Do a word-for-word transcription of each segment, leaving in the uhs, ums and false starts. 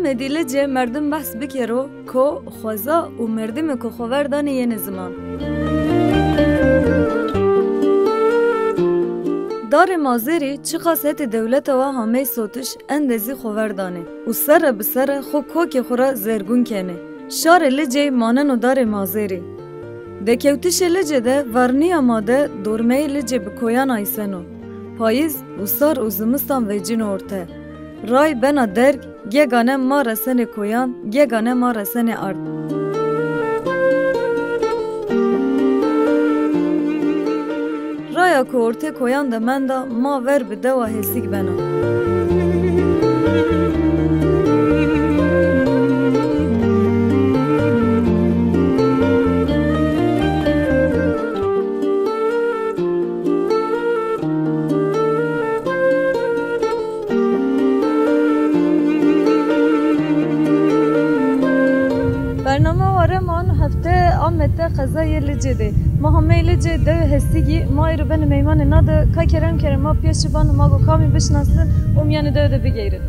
Êdî Licê merdim behs bikero ko xweza û merdimê ku xwe ver danê yêne ziman. Darê Mazêrî çiqas hetê dewleta wa hamey sotiş endezî xwe ver danê û serre bi serre xwe kokê xwe re zergûn kenê. Şarê Licê maneno darê Mazêrî. Dekewtişê Licê de varniya ma de dormeyê Licê bi koyan ayseno. Payîz û sar û zimistan vecîno orte. Ray bena derg, gegane ma resenê koyan, gegane ma resenê ard. Raya ku ortê koyan de menda, ma ver bi dewa Hesîk bena. Bername Ware Wan hefte Amedê qezayê Licê de. Ma hamey Licê dewê Hesîgî, ma îro benê meymanê na de, ka kerem kerem ma pêşî ban, ma go kamî bişinasin û miyanê dewe de bigeyrin.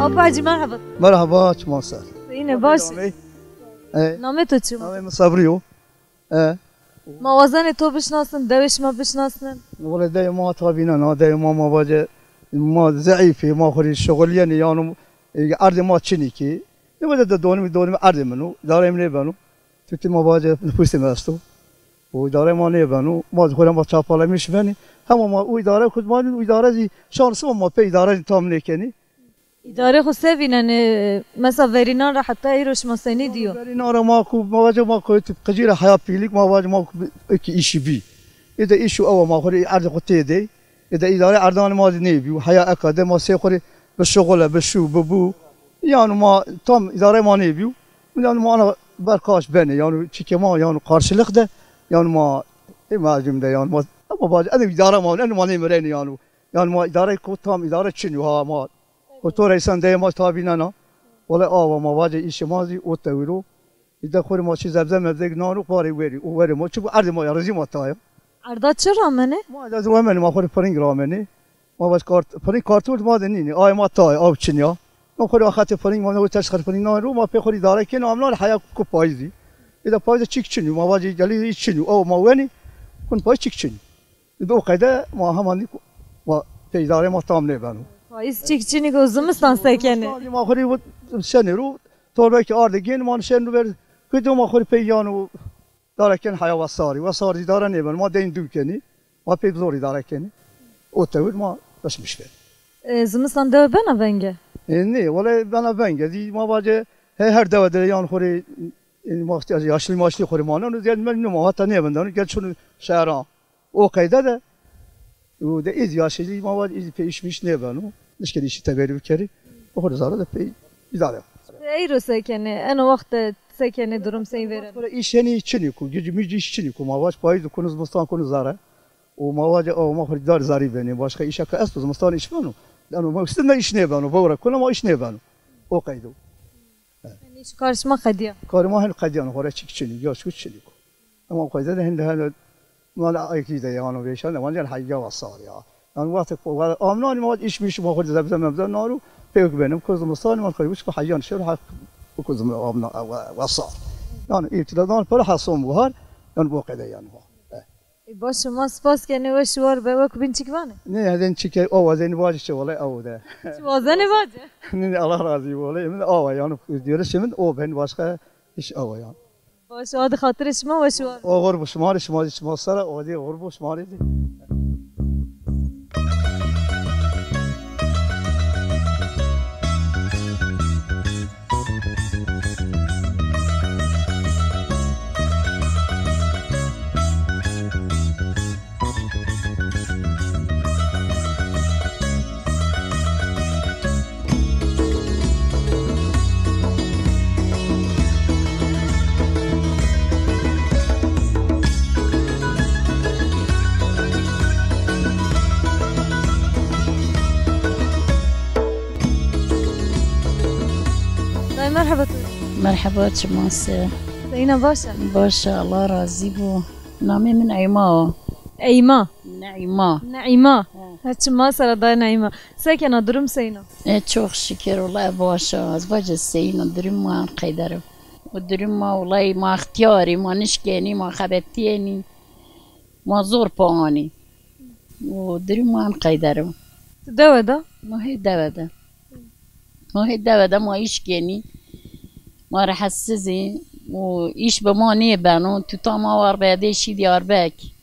Apa Hacî, merhaba. Merhaba, çima ser? Yine baş. Namê? E, Namê to çi? Namê min Sebrî yo. E. Ma wazenê to bişnasin, dewê şima bişnasin. Wele dewê ma tabî ne, na dewê ma, ma vace, ma zeîfî, ma xurî şixuliyeni, yanu, e, erdê ma çinî ki. Ne wele de donimi, donimi erdê min o, îdareyê min nêbeno. Tutî ma vace nüfusê me esto. Û îdareyê ma nêbeno. Ma xurê ma çapalemîş benî. Hema ma û îdare xud ma û îdare zî şansima ma pê îdare zî tam nêkenî. Îdarê xwe se vînenê, mesela verînan re heta îro şima senî dîyo? Verînan re ma ku, ma vace ma ku tu qicî re heya pîlîk, ma vace ma ku eki îşî bî. Ê de îş û ew ma xwe rê erdê xwe tê de. Ê de îdare erdanê ma zî nêbî. Heya eka de ma sê xwe rê bi şixule, bi şû, bi bû. Yanu ma tam îdare ma nêbî. Yanu ma ana berkaş benê. Yanu çikê ma, yanu karşılık de. Yanu ma ê mecum de yanu ma. Ama vace, eno îdare ma, eno ma nêmireyne yanu. Yanu ma îdare ku tam îdare çin û ha ma. Ku to reysan deyê ma tabî nena. Wele awa ma vace îşê ma zî o tewiro. Îde xurê ma çi zebze mebze nan û parê werî û werê ma. Çi bu erdê ma ya, rizî ma ta ya. Erda çi ramenê? Ma da ramenê, ma xurê piring ramenê. Ma vac kart, piring kartûr ma de nînî. Ay ma ta ya, av çin ya. Ma xurê axatê piring ma ne o ters xir piring nan ro ma pê xurê îdare kên amnan heya ku payîzî. Îde payîzî çik çin û ma vace gelî çin û aw ma wenî. Kun pay çik çin. Di o qeyde ma heman dî ku ma peydarê ma tam nêbeno. Payîz çîk çinîk û zimistan sekenê. Zimistan dî ma xurî bu senê ro torbekî ardê gên ma nişen ro ber. Ku do ma xurî pey yan û dare ken heya wesarî. Wesarî dare nêben. Ma deyn dû kenî. Ma pey zor îdare kenî. O tewir ma beşmiş ben. E, zimistan dewe bena venge? E, nê, wele bena venge. Dî ma vace he her dewe de yan xurî, e, ma yaşlı maşlı xurî ma ne. Gel men numa hatta nêbendan. Gel şunu şehran. O qeyde de û de îz yaşî ma va îz pê îş miş nêbeno. Nişkên îşî teberî bikerî. Oxir zara de pê îdare. Eyro sekenê, eno wext de sekenê durum sey vêre. Xora îş henî çinî ku, gecî micî îş çinî ku ma vac payîz û kunu zimistan kunu zare. Û ma vace o ma xurî dar zarî benê. Başka îşa ka esto zimistan îş beno. Lano ma üstünde îş nêbeno. Bora kuna ma îş nêbeno. O qeydo. Yanî şu karşıma qediya. Karima hin qediyan xora çik çinî, ya şu çinî ku. Ama o qeyde de hin de hele mala ayki de yano veşan de wancan hayya wasar ya. Yani waqt ku amnani ma iş miş ma xud zebze mebze naru pek benim kuzum sani ma koymuş bu hayyan şer hak kuzum amna wasar. Yani ibtidadan para hason buhar yani bu kadar yani. E, baş, ma spas kenê we şiwar be, we ku bîn çik vanê? Ne, hezên çike, o hezên vaci çi, wele ew de. Çi wazenê vace? Ne, ne, Allah razı olsun, wele, min awa, yani, diyoruz, min o ben başka iş awa, yani. Baş, o adı xatirê şima we şiwar. Oxir bu şima, şima, şima sara, o diye oxir bu şima. Merheba, çima se? Zeyna baş e? Baş e, Allah razî bû. Namê min Eyma o. Eyma? Neîma. Neîma. He. Ha, çima sera dayê Neîma. Sekena durum seyna? E, çok şükür, wala baş e. Ez baş e seyna, durum ma qeyder e. O durum ma wala ma ixtiyarî, ma nişkenî, ma xebetiyênî. Ma zor pa anî. Û durum ma em qeyder e. Tu dewe de? Ma hê dewe de. Ma hê dewe de ma îş kenî. Ma rehetsiz î. Û îş bi ma nêbeno. Tuta ma war be dê şî Diyarbek.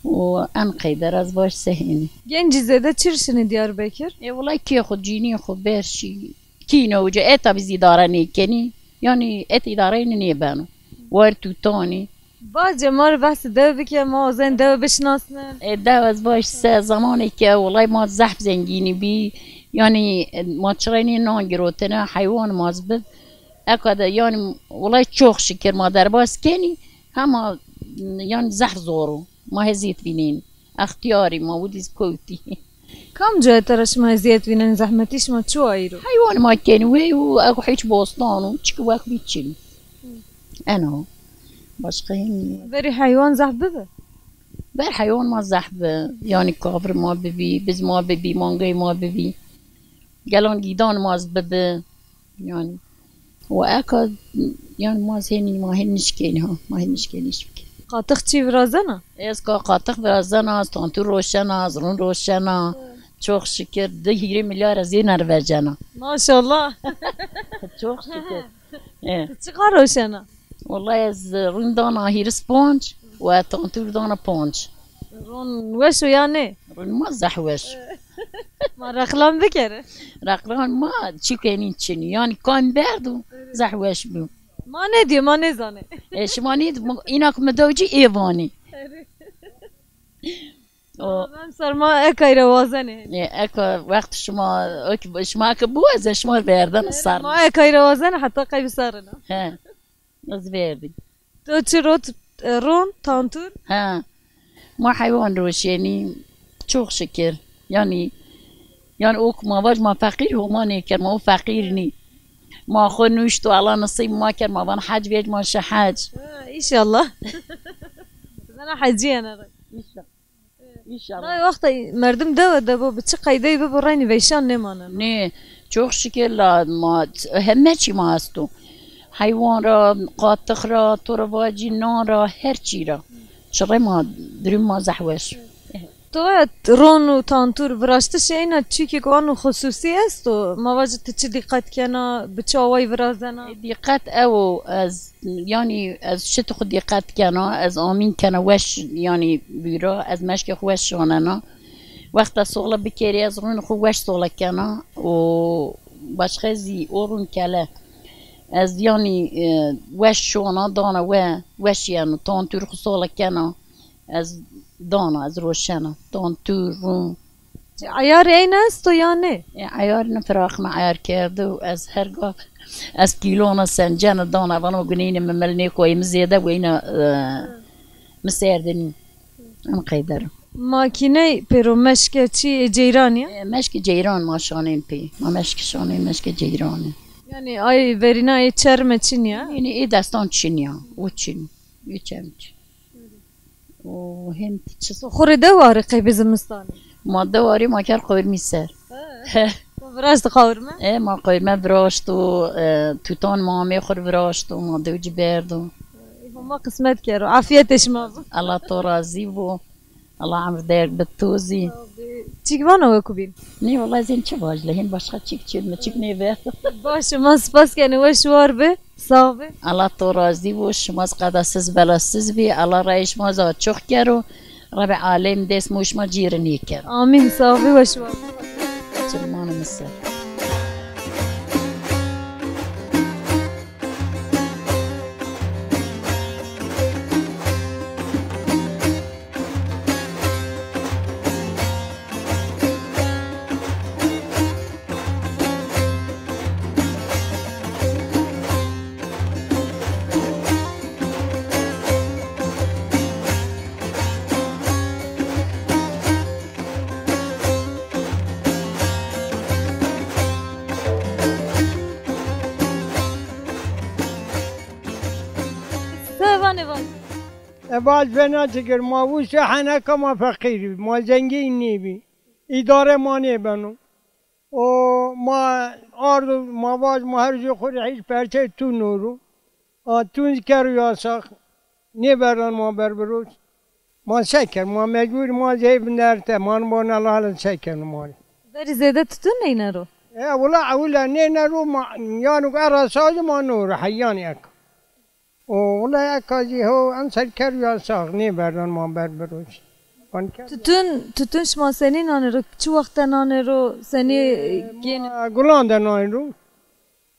Û em qeyder ez baş sehênî. Gencî zêde çi rişinî Diyarbekir? E, wela kê xwe, cînî xwe, berşî. Kî ne uca, eta biz îdare nêkenî. Yanî et îdareyê nêbeno. Wer tutanî. Bacê ma re behsê dew bike, ma wazên dew bişinasnin. E, dew ez baş se, zemanê ke welay ma zehf zengînî bî. Yanî, e, ma çirênê nan girotine, heywan ma zbib. Eka de, yanî, welay çok şükür ma derbas kenî. Hema, yanî, zehf zor o. Ma heziyet bînîn. Extiyarî ma, widî zî kewtî. Kam cayê te re şima eziyet vînenê, zehmetî şima çi wa îro? Heywan ma kenî wê û ew hiç bostan û çik wek bî çin. Eno. Başqa hîn. Verî heywan zehf bibe? Ber heywan ma zehf bi. Yanî kavir ma bibî, biz ma bibî, mangey ma bibî. Gelan gîdan ma z bibi. Yanî. Û eka, yanî ma hênî, ma hên nişkên ha, ma hên nişkên iş bike. Qatix çî virazena? Ez ka qatix virazena, ez tantûr roşena, ez rûn roşena. Çok şükür, di hîrê milyar ez ê nervecena. Maşallah. Çok şükür. E. Tu çiqa roşena? Wallahi ez rûn dana hîris ponc û ez tantûr dana ponc. Rûn weş û ya nê? Rûn ma zeh weş. Ma reklam bikere. Reklam ma çîkenî çinî. Yanî kan berdo zeh weş bû. Ma nediyo, ma nêzane. E, şima nê, înak mi dewcî ê vanî. O. Em ser ma ekayre wazenê. E, eka wext şima, ok-, şima ke bû ez şima verdana sar. Ma ekayre wazenê heta qey biserina. He. Ez verdî. To çi rot, e, ron, tantûr? Ha. Ma heywan roşenî, çok şükür. Yanî, yanî o ku ma vaj ma feqîr, homa nêker, ma o feqîr nî. Ma xwe nûşt û Allah nesîb ma ker, ma van hec vêc, ma şi hec. Ha, înşallah. Zana hecî yene re. Înşallah. Înşallah. Dayê, wexta merdim dewe de bo, bi çi qeydeyî bibo, reynî veyşan nêmane. Nê, çok şükür la ma, heme çî ma esto. Heywan ra, qatix ra, to ra vacî nan ra, her çî ra. Çirê ma, durum ma zeh weş. To ya ron û tantûr viraştişê eyna çîkek wan û xusûsî esto? Ma vajî tu çi dîqet kena, bi çi awayî virazena? Dîqet ew o, ez Yanî ez şit xwe dîqet kena, ez amîn kena weş, yanî bîra, ez meşkê xwe weş şanena. Wexta soxla bikerî, ez rûn xwe weş soxla kena û başqe zî o rûn kele. Ez yanî, e, weş şona dana we, weş yeno, tantûr xwe soxla kena. Ez dana, ez roşena, tantûr, rûn. Eyarê eyne esto ya nê? E, eyarê ne firaq me eyar kerdi û ez her gav ez kîlona sencena dana vana guneyne me mel nêkoyê mi zêde weyne, e, mi serdinî. Em qeyder. Makîney pêro meşke çî ê ceyranî ya? E, meşke ceyran ma şanên pê. Ma meşke şanên meşke ceyranê. Yani ay verîna ê çerme çin ya? Yani ê destan çin ya. O çin. Ê çerm çin. û hên çi. Xurê dewarê qey bi zimistanê? Ma dewarê ma ker qewirmî ser. He. He. Tu viraşt qawirme? E, ma qewirme viraşt û, e, tutan ma amê xur viraşt û ma dewcî berdo. Homa qismet kero. Afiyetê şima bo. Allah to razî bo. Allah emr derg bi to zî. Çîk vano we ku bîn? Nê, wala zên çi vaj le, hên başqa çîk çi, mi çîk nêbe. Baş, ma spas kenê, weş war be. Sağ be. Allah to razî bo, şima zî qedesiz belesiz bî. Allah rayê şima zî açox kero. Rebê alem dest mo şima cî re nêkero. Amîn. Sağ be, weş war. Çirmano mi ser. Sevanê van. E, vaj fena çikir, ma wisa heneka ma feqîr bî, ma zengîn nîbî. Îdare ma nêbeno. O ma ardo, ma vaj, ma her jê xwe rê hîç perçe tûn noro. A tûn ker û yasax nêberan ma ber biroz. Ma se ker, ma mecbûr ma zey binerte, ma nibona la hala se ken ma rê. Berî zêde tutun neyne ro? E, wila ewila nêne ro ma, yanû era sazî ma noro, heyanî ek. O, wila eka jî ho, em ser ker û yasax nêberan ma ber biroz. Wan ker Tutun, tutun şima senî nanê ro, çi wexte nanê ro, senî gêne? Ma gulan de nanê ro.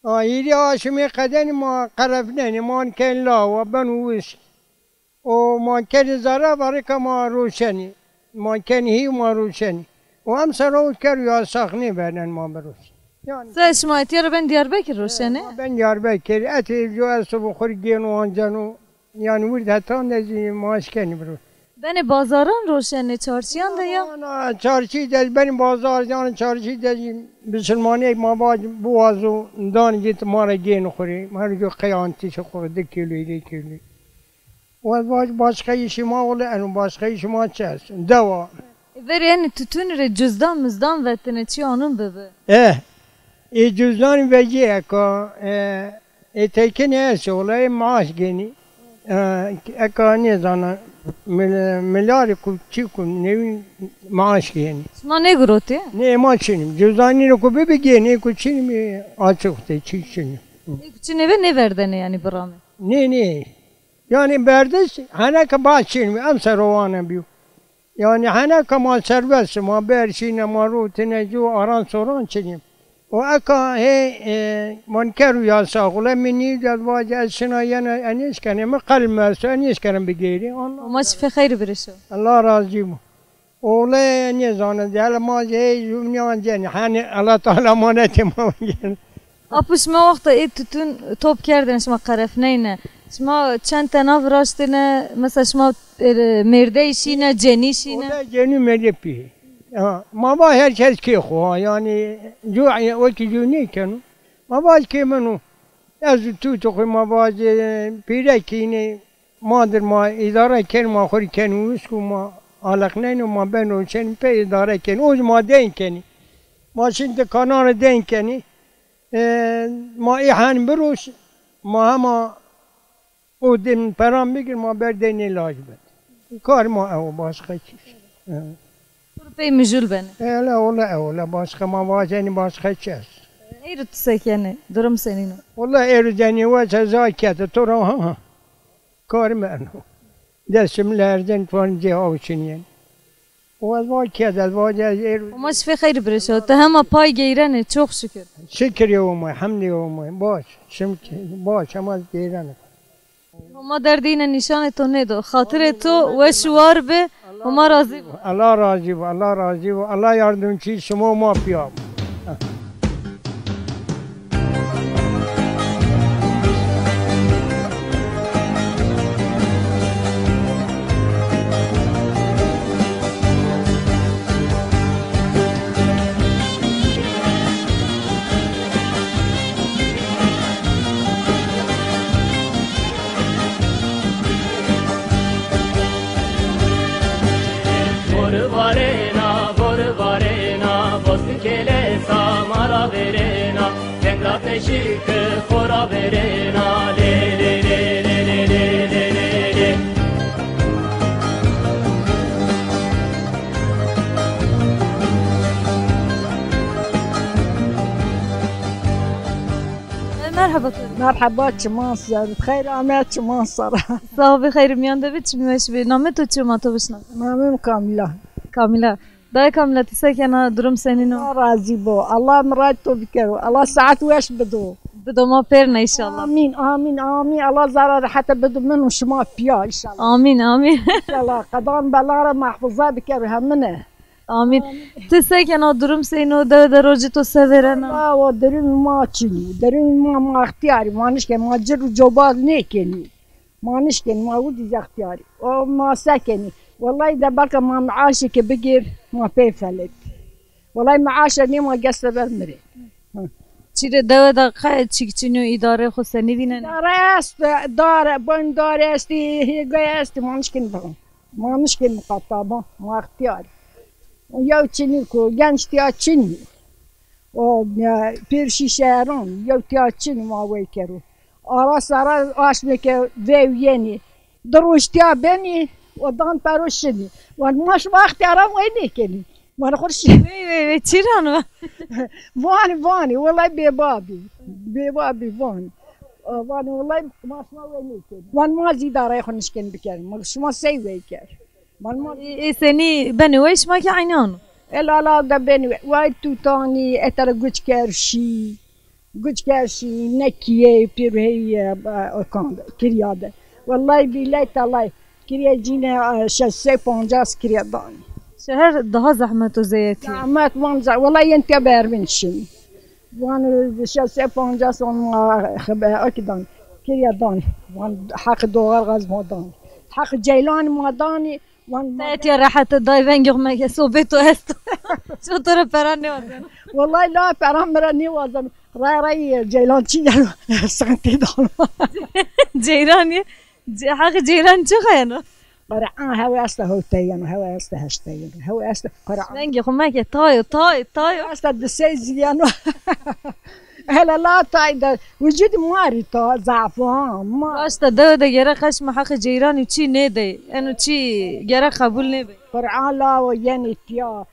A, hîrî aşimê qedenî ma qerefnenî, ma ken lawa, ben û wis. O, ma kenî zara, varika ma roşenî. Ma kenî hî ma roşenî. O, em ser o ker û yasax nêbenen ma biroz. Yani, Se şima etiya re ben Diyarbekir roşenê? Ma ben Diyarbekir, etê jo ez sobo xur gêno anceno. Yani, wir de hetan de jî ma eşkenî biroz. Benê bazaran roşenê, çarşiyan de ya? Ana, çarşî de, benê bazar, yani çarşî de jî bisilmanê ma vaj biwazo, dan git ma re gên xurê. Her jo qeyan tişi xurê, di kîlo, di kîlo. Ve vaj başka işi ma wele eno, başka işi ma çes. Dewa. Verê enî tutun rê cuzdan muzdan vetine çi anun bibi? Eh, ê cuzdan vecî eka, e, ê tekinê ez olayê maaş gênî. E, eka nêzana, mil-, milyarê ku çi ku newî maaş gênî. Şima nêgirotî? Nê, ma çinim. Cuzdanî ku bibi gênî, ku çinim, e, açık de çi çinim. Ê ku çi neve nêverdene yani birame? Nê, nê. Yani berdiş, heneke baş çinim, em serowane biyo. Yani heneka ma serbest, ma berşîne, ma rûtine, cû aran soran çinî. O eka hê, e, man ker û yasa, xule min nî de vace ez şina yene, en nêşkene, mi qel merso, en nêşkene bigêrî. Allah Ma şifê xeyr birişo. Allah razî bo. Oğle nêzane, hele ma jê hê jû niyan cenî, hani Allah Teala manetê ma. Apo şima wexta ê tutun top kerdin, şima qerefneyne. Şima çend tena viraştine, mesela şima, e, mêrdeyî şîne, cenî şîne? Ola cenî mêrdê pî. Ha, ma va her kes kê xwe, ha, yani, cû, wekî cû nêkeno. Ma va kê min o. Ez û tu tu xwe ma va, e, pîrekî ne. Ma dir ma îdare ken, ma xwe ken û wis ku ma aleqnen û ma ben û çen pê îdare ken. O ma deyn kenî. Ma şin dikanan re deyn kenî. E, ma î hen biroş, ma hema o din peran bigir, ma ber deynê laj bin. Kar ma ew, başka çi? E. Kur pey mijûl bene. Ele ola ew, ola başka ma vacenî başka çes. Eyro tu sekenî, durum senîn o? Wala eyro cenî we ceza kete, to ra ha ha. Kar me eno. Destê min li herzen fan cê aw çiniyên. Û ez va kê, ez va cê, ez êr- Homa şifê xeyr birêşo. Te hema pay geyrenê, çok şükür. Şikir ye Homa, hemdê Homa. Baş, şimkî, baş, hema ez geyrene. Homa derdî ne nîşanê to nêdo. Xatirê to weş û war be, Homa razî bo. Allah razî bo, Allah razî bo. Allah yardımcı şima û ma piya bo. Vorvarena, vorvarena, bostikele samara verena, venda peşik xora verena, lê, lê, lê. Merhaba. Merhaba, çiman ser. Xeyr ame çiman sara. Sağ ol, xeyr miyan de bit, çim weş be. Name to çi, ma to bişna? Namim Kamila. Kamila. Dayê Kamila, tu sekena, durum senîn o? Allah razî bo. Allah miray to bikero. Allah saet weş bido. Bido ma pêr ne inşallah. Amîn, amîn, amîn. Allah zara rehete bido min û şima piya inşallah. Amîn, amîn. İnşallah. Qedan bela re mahfuza bikero hemine. Amîn. Tu sekena, durum senîn o, dewe de rojê to se verena? Awa, derûn ma çinî. Derûn ma, ma extiyarî, ma nişke, ma cir û cobaz nêkenî. Ma nişkenî, ma wî dî zextiyarî. O ma sekenî. Wellahî de belka ma meaşeke bigir, ma pê felet. Wellahî meaşe nê ma geste ber mirê. Hı. Çîrê dewe de qe çîk çinî û îdarê xwe senî vînenê? Îdare est, dare, bon dare estî, hêgay estî, ma nişkin bixin. Ma nişkin miqata, ma, ma ixtiyar. Yew çinî ku genç tiya çinî. O, e, pêrşî şehran, yew tiya çinî ma wey kero. Ara sara aşmeke vê û yenî. Di roj tiya benî, o dan pero şinî. Wan ma şima ixtiyara wey nêkenî. Wan xwe şi- Wey, wey, wey, çîran va. Vanî, vanî, welay bêbabî. Bêbabî vanî. Aa, vanî, welay ma şima wey nêkenî. Wan ma zî îdareyê xwe nişkin bikin. Ma şima sey wey ker. Wan ma Ê, ê senî benî wey şima ki eynan. Elala de benî wey. Way tutanî, etara guç kerşî. Guçkerşî, nekiyê, pîrheyî, e, e, kan de, kirya de. Wellay bîlay talay, kirya cîne, e, şeş sey pancas kirya danî. Şeher daha zehmet û zeyetî. Zehmet van ze-, wellay yên tiya bervin şin. Van, e, şeş sey pancas on ma xebe, akidan, kirya danî. Van heq doğal gaz ma danî. Heq ceylan ma danî. Wan Te etiya rehet e, dayê vengê xwe meke, sobê to esto. Ço to re pera nêwazen. Wellay la pera min re nêwazen. Ray ray Ceylan çi ye? Sentê dan. Ceyranî, ce-, heqê Ceyran çi xeyeno? Qur'an hewe esta hewte yeno, hewe esta heşte yeno, hewe esta Qur'an. Vengê xwe meke, tayo, tayo, tayo. Esta disê ziyeno. Hele la tay de vücud marî ta zafan ma. Raşta dewe de gerek xeşma heqê ceyranî çî nêdey. Eno çî gerek qebûl nêbe. Qur'an la o yenî tiya.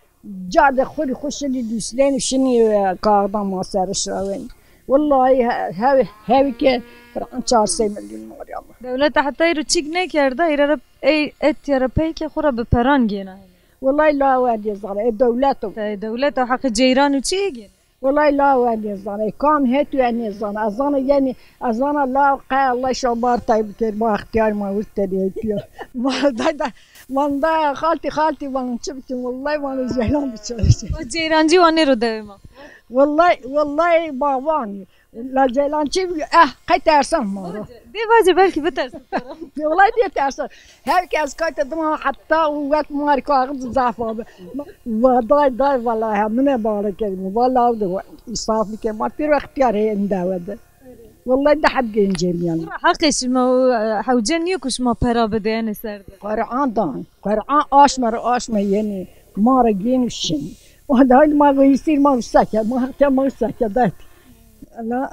Ca de xurî xwe şinî dûslên şinî, e, kaxdan ma ser şirawen. Wellahî he-, hev-, hevke Qur'an çar sey milyon marî ama. Dewleta heta îro çîk nêkerda, îre re ey etiya re peyke xwe re bi peran gêna. Wellahî la we dê zane, e dewlet o. Te dewlet o heqê ceyran û çi gêna? Welay la we nêzana, kam het we nêzana. Ez zana, yanî, ez zana la qe Allah şabar tay bikir, ma ixtiyar ma wir te dê hetiya. Ma da, da, man da xaltî, xaltî van çi bikin, wellay van Ceylan biçarî. O Ceyrancî wan nêro dewê ma. Wellay, wellay ba van. La Ceylan çi bi, eh, qey tersan ma ro. Dê vace belkî bitersin. Wellay dê tersan. Her kes kayte dima heta û wek mar kaxit zaf abi. Va day day vallahi mine bare kerim. Vallahi de îsaf bike. Ma pir ixtiyar hê endawede. Vallahi de heb gencem yani. Heqê şima û, e, hewce niye ku şima pera bideyene ser de. Qur'an dan. Qur'an aşma re aşma yeni. Ma re gên şin. O da ma go istir ma sake. Ma haqte ma sake dat. La.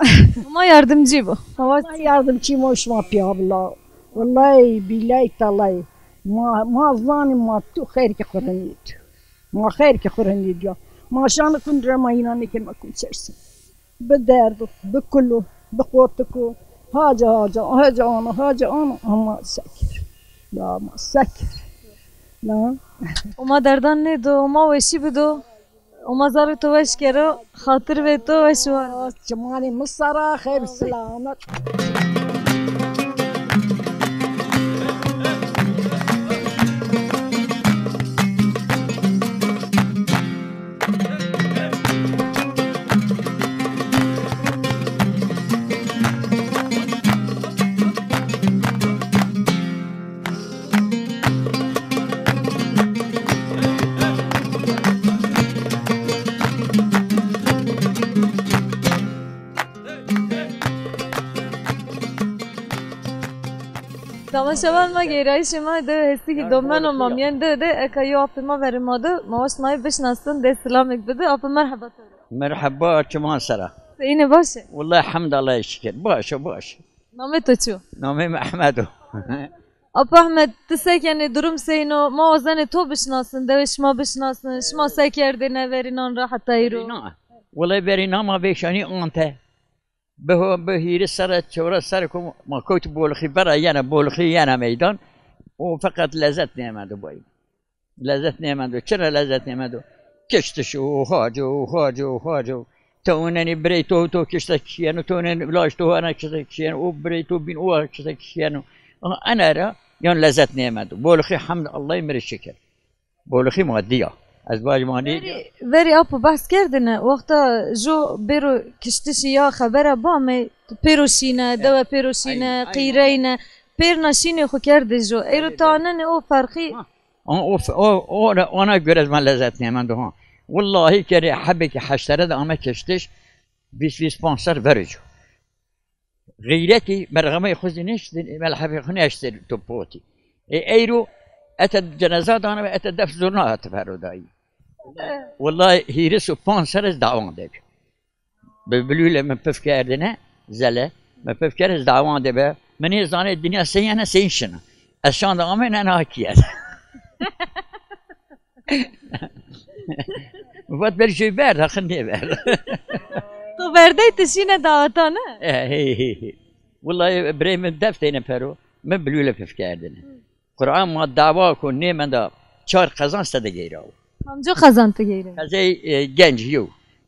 Ma yardımcı bu. Hava Ma yardımcı ma şima piya bila. Vallahi billahi tallahi. Ma, ma zanim ma tu xêr ki Qur'anî tu. Ma xêr ki Qur'anî diya. Ma şan kun re ma inan ke ma kun sersin. Bi derdu, bi kulu, bi qotiku. Haca, haca, haca ana, haca ana, ama sekir. La ma sekir. La. Oma derdan nêdo, oma weşî bido. Oma zarê to weş kero, xatir ve to weş war. Çimanê min sara, xêr selamet. Tamaşevan ma, gêrayîşê ma de hestikî domeno mamiyên de de eka yo apê ma verê ma de ma waşt ma yê bişnasin de silamek bide. Apê merheba to. Merheba, çiman sera. Seyîne baş e? Wallahî hemd Allahê şikir. Baş e, baş. Namê to çi yo? Namê min Ehmed o. Apa Ahmed, ti sekenê, durum seyno, ma wazenê to bişnasin, dewê şima bişnasin, şima sekerdê neverînan ra heta îro? Na. Wele berî nama vêşanî ante. Bi ho-, bi hîrê serre, çewre serre ku ma kewt Bolxî vera yene, Bolxî yene meydan. O feqet lezet nêmendo bayî. Lezet nêmendo. Çira lezet nêmendo? Kiştiş û hac û hac û hac û. Te onenî birey to, to kişte kişiyeno, to onenî laj to, ana kişte kişiyeno, o birey to bîn, o kişte kişiyeno. Aha, ene ra yan lezet nêmendo. Bolxî hemd Allahî mirê şikir. Bolxî ma diya. Ez baj manî. Verî, verî apo behs kerdine. Wexta jo bêro kiştişî ya xebera ba me pêro şîne, dewe pêro şîne, qîreyne. Pêrna şînê xwe kerdê jo. Eyro tanene o ferqî. Ha. O, o, o, ona göre ez ma lezet nêmendo ha. Wellahî kerê hebekî heştere de ame kiştiş. Bîst bîst panc ser verê cû. Xîretî merxemê xwe zî neştin, melhefê xwe neştin tu potî. Ê eyro ete ceneza dane ve ete def zurna hate ferodayî. Wellahî hîris û panc ser ez dawan de bi. Bi bilûle min pif kerdine, zele, min pif kerd ez dawan de be. Min ê zanê dinya seyene seyîn şina. Ez şanda amê ne nakiye. Vat ber jê ber, daxil nê ber. Tu berdey tu şîne daweta ne? Eh, hey, hey, hey. Wellahî birê min def têne pero, min bilûle pif kerdine. Quran ma dawa ku nê min da çar qezan se de geyrawo. Hamco qezan tu geyre? Qezey, e, genc yew.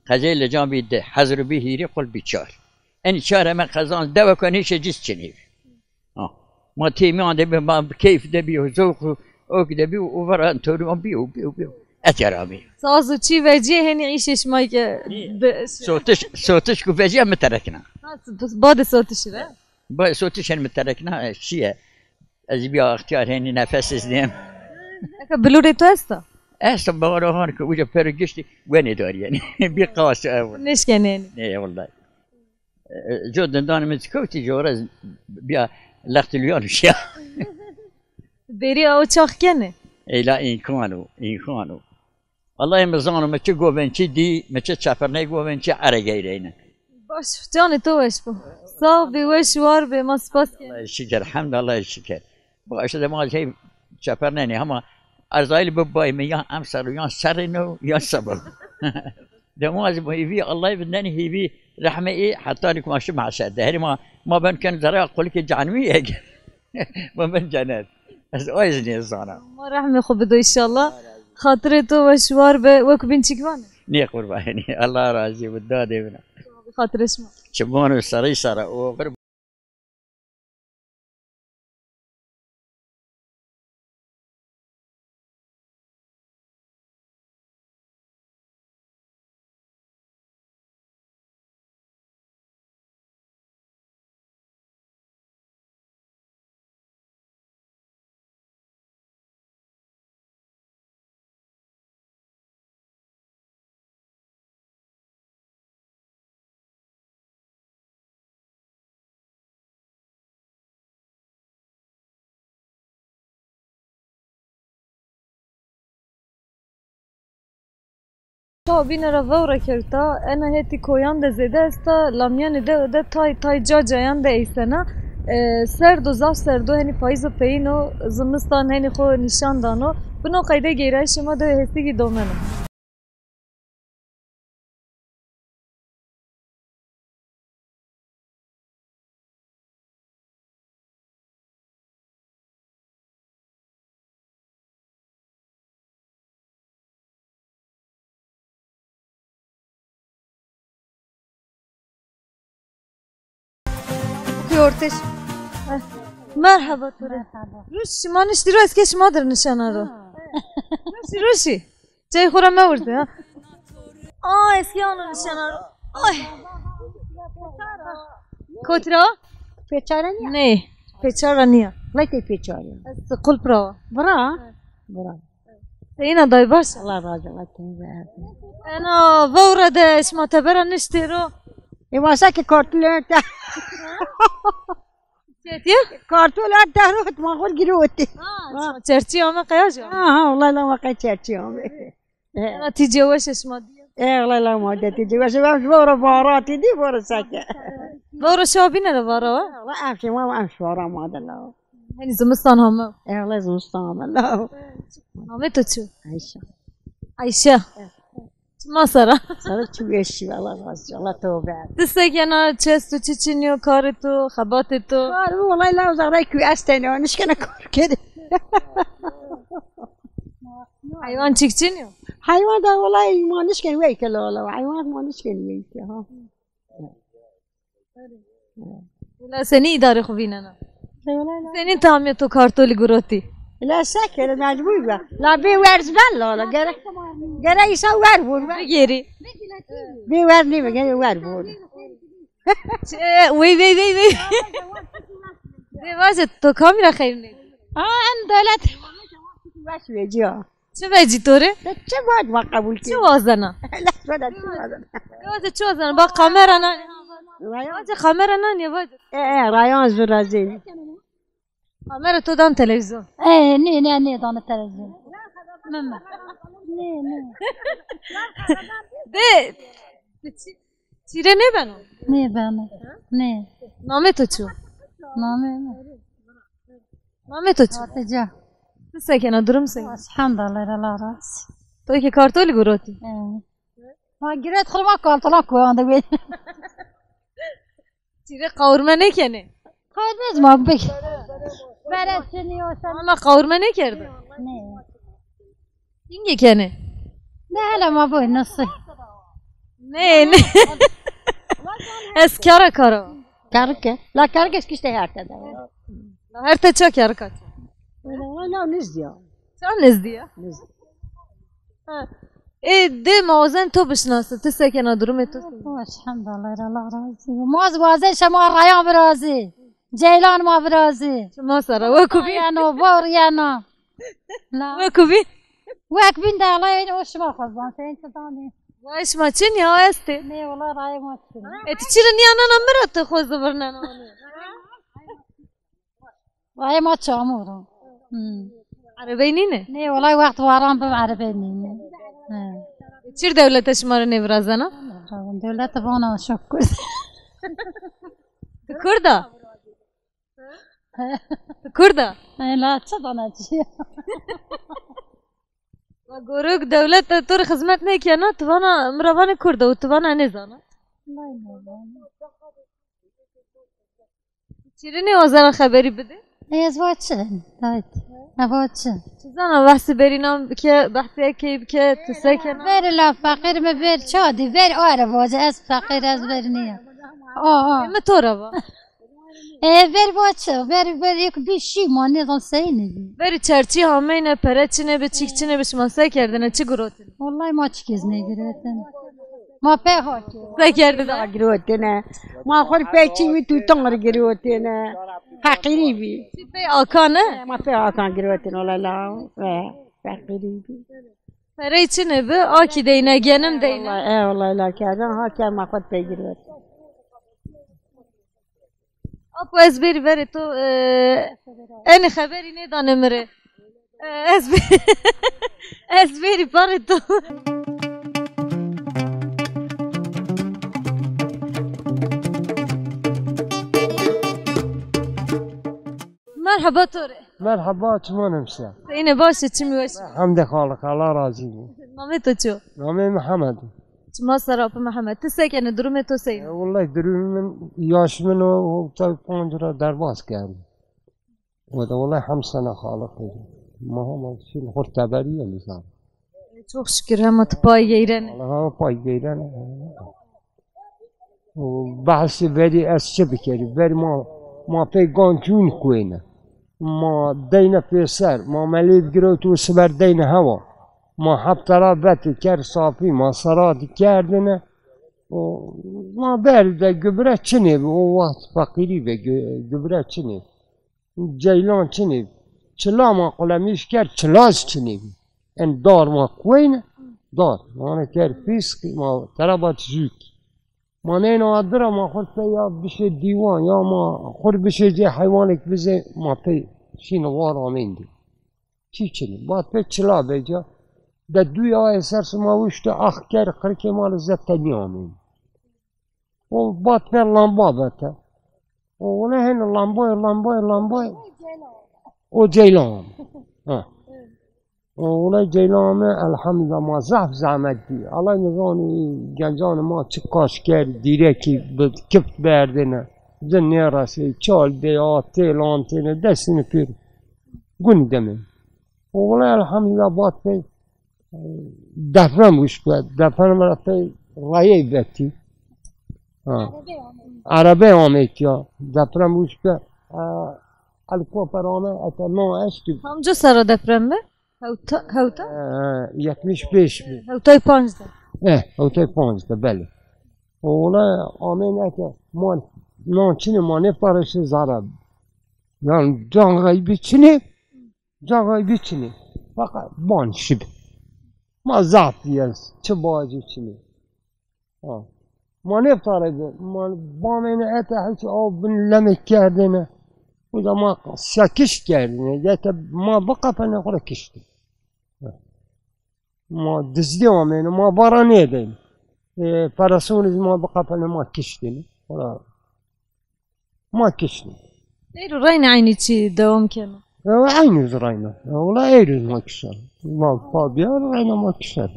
Qezey li can bî di, hezir bî hîrî, qul bî çar. Enî çar heme qezan dewe ku nêşe cîs çinî. Ha. Ma têmiyan de bi, ma bi keyf de bî, zewq û ok de bî û vera entoriyan bî û bî û bî û. Etera bî. Saz û çî veciyê hênî îşê şima ke Nî. Bi sotiş, sotiş ku veciya min terekna. Ha, s-, badê sotişî re? Ba sotiş hên min terekna, e, çi ye? Ez biya extiyar hênî nefes izlêm. Eke bilûrê tu esta? Esta, bawara han ku uca pero giştî wenê dariyeni. Bir qas ev. Nişkenên. Ne, vallahi. E, co dindanê min dikewtî, jora biya lextiliyan şiya. Berî ew çax kenê? Eyla îmkan o, îmkan o. Wallahî min zano, min çi govên çi dî, min çi çepirney govên çi ere geyreyne. Baş, canê to weş bo. Sağ bî, weş war bî, ma spas ke. Allah'a şükür, hamd Allah'a şükür. Bu işte de ma şey çepirnenê, ama Erzayîl bi bay min ya em ser yan serê no, ya sabah. Dema ez bi hêvî Allahê bi nenî hêvî rehmê ê heta nik ma şi mahşer. De herî ma, ma ben ken zeraya qulikê cehenimî yek. Ma ben cennet. Ez o ez nêzana. Ma rehmê xwe bido inşallah. Xatirê to weş war be, wek bin çikvan. Nê qurbanî. Allah razî bi dadê min. Xatirê şima. Çiman û serî sere oxir. Çawa bîne re vewre kewta, ena hêtî koyan de zêde esta, la miyanê de, de tay tay ca cayan de eysena. E, serd o, zaf serd o, henî payîz o peyîn o, zimistan henî xwe nîşan dano. Bi no qeyde geyrayîşê ma de hêsîgî domeno. Yoğurt iç. Merhaba Ture. Merhaba. Ruşi, ma niştî ro, ez ke şima dir nişana ro. Ha. Ruşi, ruşi. Çay xora me wirdi ha. Aa, eski anı nişana ro. Ay. Kotira? Peçara niya? Ne. Peçara niya. Leke peçara. Ez kulp rawa. Bra. Bra. Seyna day baş. Allah razı olsun. Ena vewre de şima tebera niştê ro. E, masa ki kartulê te. Çetiye? Kartulê te rot, ma xol giroti. Ha, şima çerçi ame qeyaja. Ha, ha, vallahi la ma qey çerçi ame. Ena tî ceweş şima diye. E, vallahi la ma de tî ceweş. Ben ji vewre vara tî di vara seke. Vewre şabine de vara wa? Vallahi em şima em şwara ma de la. Henî zimistan hame. E, wele zimistan hame la. Navê to çi? Ayşe. Ayşe. Çima sera? Sera çi weşî, Allah razı olsun, Allah tövbe. Ti sekena, çest û çi çinyo, karê to, xebatê to? Kar, wele la uzakdaki estene, nişkene kar kedi. Heywan çik çinyo? Heywan da wele ma nişken wey ke la la, heywan ma nişken wey ke ha. La senî îdarê xwe vînena? Senî tamê to kartolî gurotî? La sekere mecbûr be. La bê werz ben la la. Gere, gere îsa wer bûr be. Bigêrî. Bê werz nî be, gere wer bûr. Wey, wey, wey, wey. Bê vaje to kamîra xeyr nê. Aa, em dewlet. Baş veciya. Çi vecî to rê? Te çi vat ma qebûl kir? Çi wazena? La sana çi wazena? Vaze çi wazen? Bak kamera nan. Rayan. Vaze kamera nan ya vaze. E, e, rayan zû razî. Kamera to dan televîzyon. E, ne, ne, ne dan televîzyon. Ne, ne. De. Çî-, çîrê nêbeno? Nêbeno. Ne. Namê to çi yo? Namê mi? Namê to çi? Hatice. Tu sekena, durum se? Elhamdülillah, Allah razı. To ki kartolî gurotî? Evet. Ma giret xilma kartola koyan de. Çîrê qawirme nêkenê? Qawirme zima bik. Bere çinî o sen. Ana qawirme nêkerdin? Ne. Hingê kenê? Ne hele ma boy nasıl? Ne, ne. Ez kara kara. Karike. La karike kişte her tede. Her te ça karika. Wala nizdiya. Ça nizdiya? Nizdiya. Ha. Ê, dê ma wazen to bişnase, tu sekena, durumê to se? Elhamdülillah, Allah razı olsun. Ma wazen şema rayan birazî. Ceylan ma birazî. Şima sera, wekû bî? Yeno, bor yeno. La. Wekû bî? Wek bîn de, Allah yine o şima xwezban, sen çi danî? Vay şima çin ya estê? Ne, wala rayê ma çin. E, tu çi niya nana mira tu xwe zibirnena? Vay ma çamûr o. Hmm. Erebey nîne? Nê, welay wext waran bim erebey nîne. He. Çir dewlete şima re nêvirazena? Dewlete vana şok Kurd. Tu Kurd a? Tu Kurd a? He, la çi dana çi? Wa gorok dewlete tu re xizmet nêkena, tu vana miravanê Kurd a û tu vana nêzana. Vay, vay, vay. Çirinê wazena xeberî bide? Ez va çi? Dayt. Ez va çi? Çi zana behsê berînan bike, behsê ekey bike, tu sekena? Ver la feqîr me ver çadî, ver are vaze, ez feqîr ez ver niye. Aa, aa. Ê, me to re va. E, ver va çi? Ver, ver yek bir şey ma nêzan seyni. Ver çerçî hameyne, pere çine bi, çîk çine bi, şima se kerdine, çi gurotin? Vallahi ma çi kez nêgiretin. Ma pê hakê. Se kerdine? Girotine. Ma xwe pê çî wî tutan girotine. Feqîrî bî. Çi pê akan e? Ma pê akan girotin, ola la. E, feqîrî bî. Perey çine bi, akî deyne, genim deyne. Vallahi, e, vallahi la kerdin, ha ker ma xwe pê girot. Apo ez bêrî verê to, e, enê xeberî nêdane mi rê. E, ez bê-, ez bêrî parê to. Merheba to rê. Merheba, çima nemsiya? Seyne baş e, çimî weş. Hemdê Xaliq, Allah razî bî. Namê to çi yo? Namê Mihemed. Çima ser apo Mihemed? Ti se kenê, durumê to seyne? E, wellahî durumê min, yaş min o, o tabi panc ra derbas kerd. O da wellahî hem sena Xaliq. Ma hema şîn xurt teberiye nizam. Çok şükür, hema tu pay geyrene. Allah hema pay geyrene. Û behsê verî ez çi bikerî? Verî ma, ma pê gancûn kuêne. Ma deyne pêser, ma melê bigirewt û siber deyne hewa. Ma heptera vetî ker safî, ma sera dikerdine. Û ma berî de gübre çinê bi, o wext feqîrî be, gü-, gübre çinê. Ceylan çinê bi. Çila ma qulemîş ker, çilaz çinê bi. En dar ma kuêne, dar. Ma ne ker pîsk, ma terabat zûk. Ma neyna adira ma xurt pe ya bişê dîwan, ya ma xurt bişê cê heywanek bizê, ma pê şîne war amêndî. Çî çinî? Bat pê çila veca. De dûya ayê ser sima wişte ax ker qirikê ma li zef tenî amêndî. O bat pê lamba vete. O wele hene lambayê, lambayê, lambayê. O ceylan. Ha. Wele ceylan me, elhamdülillah, ma zehf zehmet dî. Allah nizanî gencanê ma çi kaş kerd, dîrekî bi kift berdine. Di nêresê, çal de ya, têlan têne, destini pêr. Gunî demê. Wele elhamdülillah, bat pey, e, deprem wişk be. Deprem re pey rayey vetî. Ha. Erebe amêt ya. Deprem wişk be. E, helikopter ame, ete na eştî. Hamca sera deprem be? Hewta, hewta? Ee, yetmiş beş bin. Hewtay panc de. Eh, hewtay panc de, belê. Ola amên eke man, nan çinê ma nê parêşê zara. Yan can xeybî çinê, can xeybî çinê. Fakat ban şib. Ma zaf yez, çi bacı çinê. Ha. Ma nêvtarê de, ma bamêne ete hiç av bin lemê kerdêne. Uca ma sekiş kerdêne. Yete ma biqepene xwe re kiştin. Ha. Ma dizdî amêne, ma vara nêdên. E, peresûnê zî ma biqepene ma kiştin. Xwe re ma kiştin. Êro reyne eynî çî dewam keme. Ew eynî zî reyne. Wala êro ma kişer. Ma pa diyar reyne ma kişer.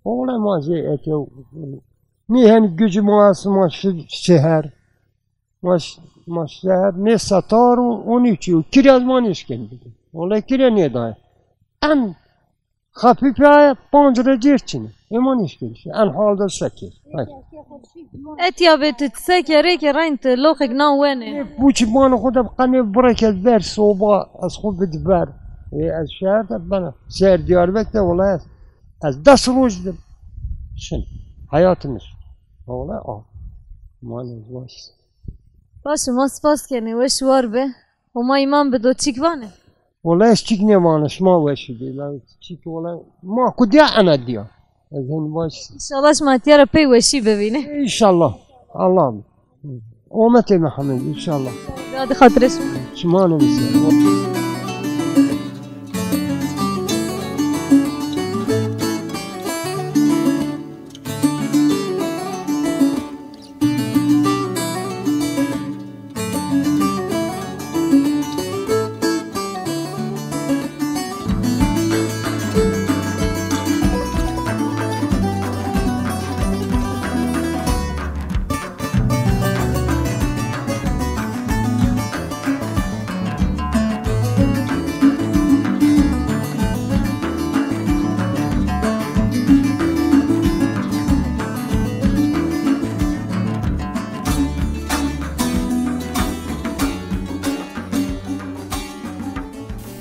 Wala ma jê eke nê hen gücü ma est ma şi-, şeher. Ma ş-, ma şeher nê setar û, û nî çî û kirya zî ma nêşken bidin. Wala kirya nêdaye. En Xefîfe panc recêr çin e. Ê ma nêşkên şi. En hal de sekê. Hay. Etiya bê tu sekê rêkê reyn tu loxek nan wenê. Ê pûçî bana xwe de qenê birek ez ber soba ez xwe bid ber. Ê ez şehir de bana. Şehir Diyarbek de wala ez. Ez des roj dim. Şin. Hayatım iş. Wala a. Mane baş. Baş, ma spas kenê, weş war be. Homa îman bi do çîk vanê. Wala ez çîk nêmane, şima weşî bê. La çîk wala ma ku diya ena diya. Ez hin baş. Înşallah şima tiyara pey weşî bibîne. Înşallah. Allah. Ometê Mihemed, înşallah. Hadi xatirê şima. Şima ne misal.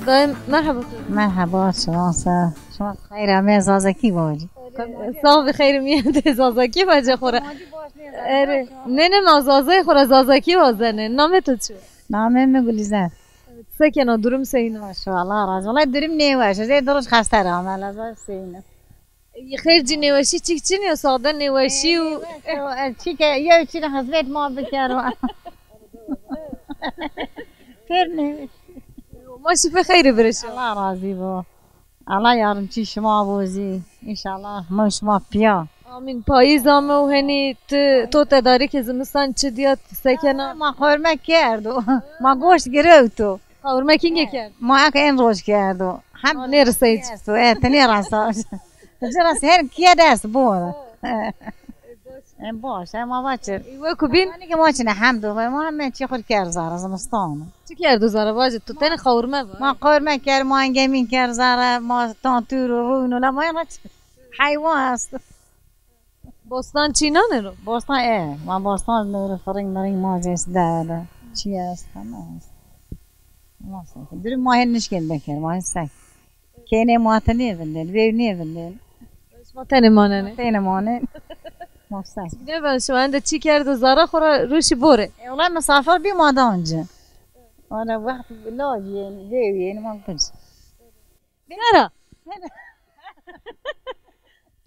Dayê, merhaba. Merhaba, şima ser. Şima xeyr amê, zazakî bacî. Sax bî, xeyr miyan de zazakî bacê xwe re. Erê, ne, ne, ma zazayê xwe re zazakî wazenê. Namê to çi? Namê min Gulîzer. Sekena durum seyna. Baş, Allah razı. Vallahi durum nêweş. Ez ê du roj xeste re ame, lezay seyna. Xêr cî nêweşî çîk çin ya, sade nêweşî û... Çîke, yew çî de xizmet ma bikero. Pêr nêweş. Ma şîfe xeyrê birêşe. Allah razî bo. Allah yardımcı şima bo zî. Înşallah ma şima piya. Amîn. Payîz ame û henî tu to tedarîkê zimistan çi diya sekena? Ma xorme kerdo. Ma goşt girewto. Xawirme kîngê kerd? Ma ek en roj kerdo. Hem nê riseyî. Esto, e, tenê rasa. Ji ras her kiye dest bor. Em baş, em ava çir. Wek ku bîn? Yanî ki ma çine hemdo, ma me çi xur ker zara zimistan. Çi kerdo zara vacî? Tu tenê xawirme va. Ma xawirme ker, ma engemîn ker zara, ma tantûr û rûn û la ma ya çi. Heywan est. Bostan çînan e ro? Bostan e. Ma bostan nûrî firing miring ma zês dere. Çi est, heme est. Ma sanki. Dürüm ma hên nişkên beker, ma hên sek. Kênê ma te nêvindin, vêv nêvindin. Şima tenê manenê? Tenê manê. Ma sek. Ne ben şima ende çi kerdo zara xora rûşî borê. E, wala misafir bî ma danci. Ana wext lajiyên, vêv yên ma biz. Sera.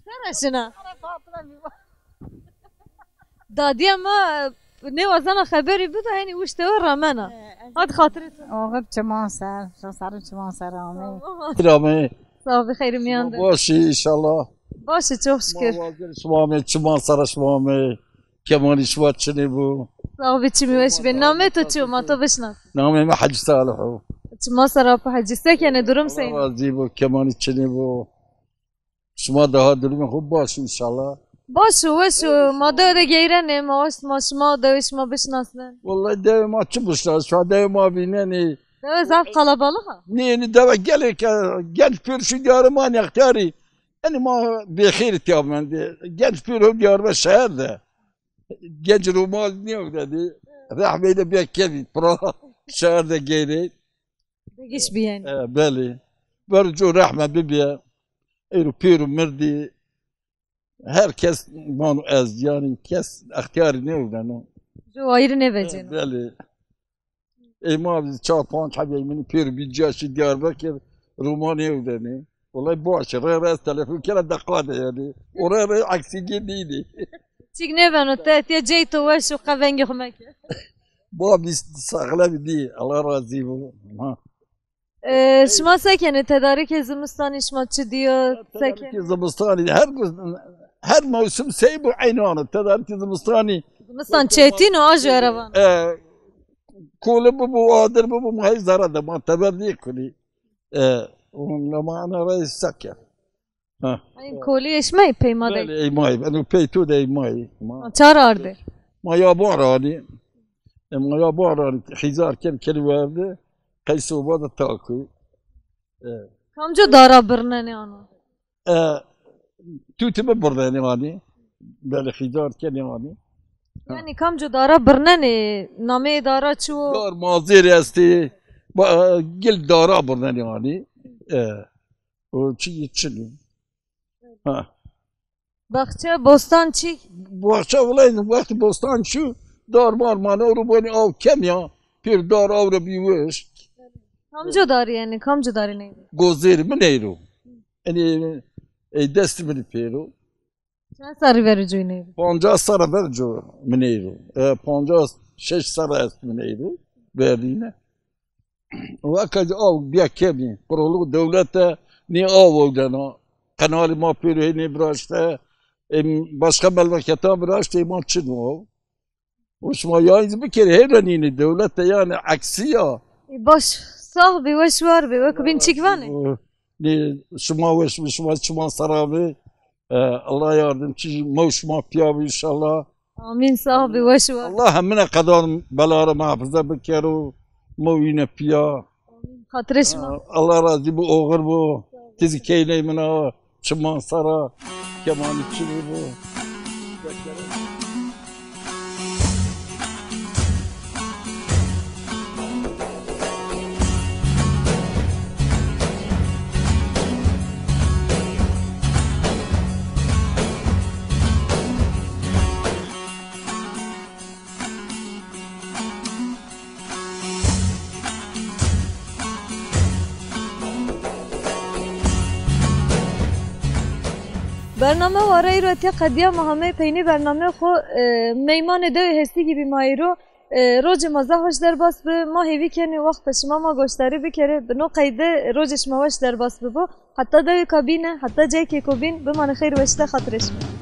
Sera şina. Dadiya me nêwazana xeberî bida, henî wişte we ramena. Hadi xatirê te. Oxir çiman ser, şo ser çiman ser amê. Ramê. Sağ ol, bi xeyri miyan de. Başî inşallah. Başî, çok şükür. Şima wazir, şima amê çiman sera şima amê. Kemalî şiva çinê bû. Sağ ol, biçimî weş be. Namê to çi yo? Ma to bişnas. Namê me Hecî Salih o. Çima sera pa Hecî, se kenê, durum seyîn? Razî bû, Kemalî çinê bû. Şima daha durumê xwe baş inşallah. Baş û weş û ma dewe de geyrenê, ma weş ma şima dewe şima bişnasne. Wallahî dewe ma çi bişnas, şiva dewe ma vînenê. Dewe zaf qalabalix a? Nê, nê, dewe gelek e, genç pêr şû diyarê ma nextiyarî. Enê ma bêxêrî tiya mendê. Genç pêro diyar ve şehir de. Genç Romal niye dedi? Rahmeyle bir kevin. Pıra şehir de geyre. Degiş biyen. E, belê. Ver co rahme bibiye. Êro pêro mirdî. Her kes mano ez, yani kes extiyarî ne ödeno. Jo ayırı ne veceno. E, belê. Ê ma çar panc hebî min pêr bî ciya şî Diyarbekir, Romanê ew denê. Wellay baş e, rê rê ez telefon kira deqa de yani. O rê rê eksîgê nînê. Çîk nêbeno, te etiye cey to weş û qe vengê xwe meke. Babî saxlem bî, Allah razî bû. Ha. Ee, şima se kenê, tedarîkê zimistanî şima çi diyo? Se kenê? Tedarîkê zimistanî her, her mewsim sey bû eynan e. Tedarîkê zimistanî. Zimistan çetîn o, ajo erevan. E, koli bibo, adir bibo, ma hey zere de, ma teber diye kuli. E, onunla ma ana rey seke. Ha. Ay, kolî eşmey peyma de. Belê, ey may. Eno pey tu de ey may. Ma. Ha, çar arde. Ma ya bar ani. E, ma ya bar ani. Hizar kem keli verdi. Qey soba da taku. E. Kamco dara birnenê ano? E, tu ti mi birnenê ani. Belê hizar keli ani. Ha. Yani kamco dara birnenê, nameyê dara çi o? Dar mazêr estê. Ba, e, gil dara birnenê ani. E. O çi, çi. Ha. Baxçe, bostan çi? Baxçe, wele wextî bostan çû, dar mar mane, ewro bûnî av kem ya, pêr dar aw re bî wişk. Kamco darî yani, kamco darî neyro? Gozêrî min eyro. Enê, ey destî min pêro. Çend serrî ver coy neyro? Pancas serre ver co min eyro. E, pancas şeş serre est min eyro. Verdîne. Weke av biya kemî. Kurulu dewlete nê av ewdena. Qenalê ma pêro hê nê viraşte. Em başka memleketa viraşte, ma çin o. O şima yayınız bikerê, hê re nînê dewlete yani eksiya. E, baş, sağ bî, weş war bî, wek bin çîk vanê. Nê, şima weş bi, şima çiman sera bi. E, Allah yardımcı, me û şima piya bi inşallah. Amîn, sağ bî, weş war. Allah hemine qedan bela re muhafaza bikero, me û yine piya. Xatirê şima. Allah razî bû, oxir bû. Tizî keyney min a, çiman sera, kemanî çi bû. Bername Ware îro etiye qediya, ma hameyê peynî bernameyê xwe, e, meymanê dewê Hestîgî bî ma îro. E, rojê ma zehf weş derbas bi, ma hêvî kenê wexta şima ma goşdarî bikerê, bi no qeyde rojê şima weş derbas bibo. Heta dewêka bîne, heta caykêko bîn, bimane xeyr weşte, xatirê şima.